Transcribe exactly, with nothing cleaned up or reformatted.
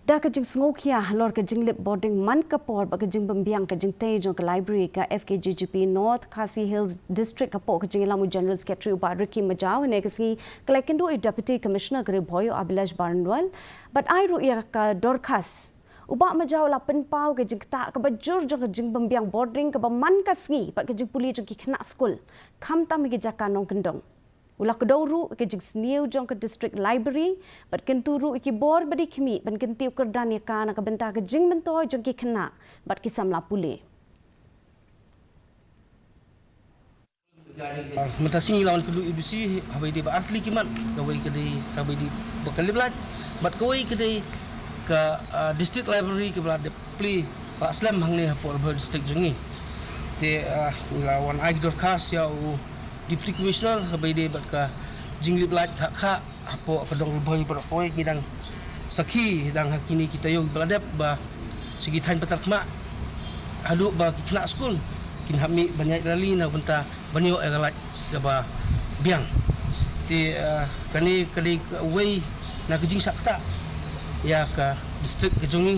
Da ka jingsngewkhia halor ka jinglip bording man ka por bad ka jingbymbiang ka jingtei jong ka library, ka F K J G P North Khasi Hills District hapoh ka jingïalam u General Secretary u Bah Ricky Majaw, hynne ka sngi ka la ïakynduh ïa u Deputy Commissioner ka Ri Bhoi u Abhilash Baranwal bad ai ruh ïa ka dorkhas. U Bah Majaw u la pynpaw ka jingktah kaba jur jong ka jingbymbiang bording kaba man ka sngi bad ka jingpule jong ki khynnah skul, khamtam ha ki jaka nongkyndong. U la kdew ruh ïa ka jingsniew jong ka District Library bad kyntu ruh ïa ki bor ba dei khmih ban kyntiew kyrdan ïa ka na ka bynta ka jingmyntoi jong ki khynnah bad ki samla pule. Mynta sngi la wan kylluid U B C haba ïadei bad artylli ki mat, kawei ka dei haba ïadei bad ka lip light bad kawei ka dei ka District Library kaba la dep plie ba slem hangne hapoh Ri Bhoi District jong ngi. Te ngi la wan ai ki dorkhas ïa u Deputy Commissioner haba ïadei bad ka jinglip light khah khah hapoh ka dong Ri Bhoi baroh kawei. Ngi dang sakhi dang ha kine ki taïew kiba la dep ba sha ki thaiñ patar khmah haduh ba ki khynnah skul kin hap mih ban ïaid rally na ka bynta ban ïoh ïa ka light kaba biang. Te kane ka dei kawei na ka jingshah ktah ïa ka district ka jong ngi.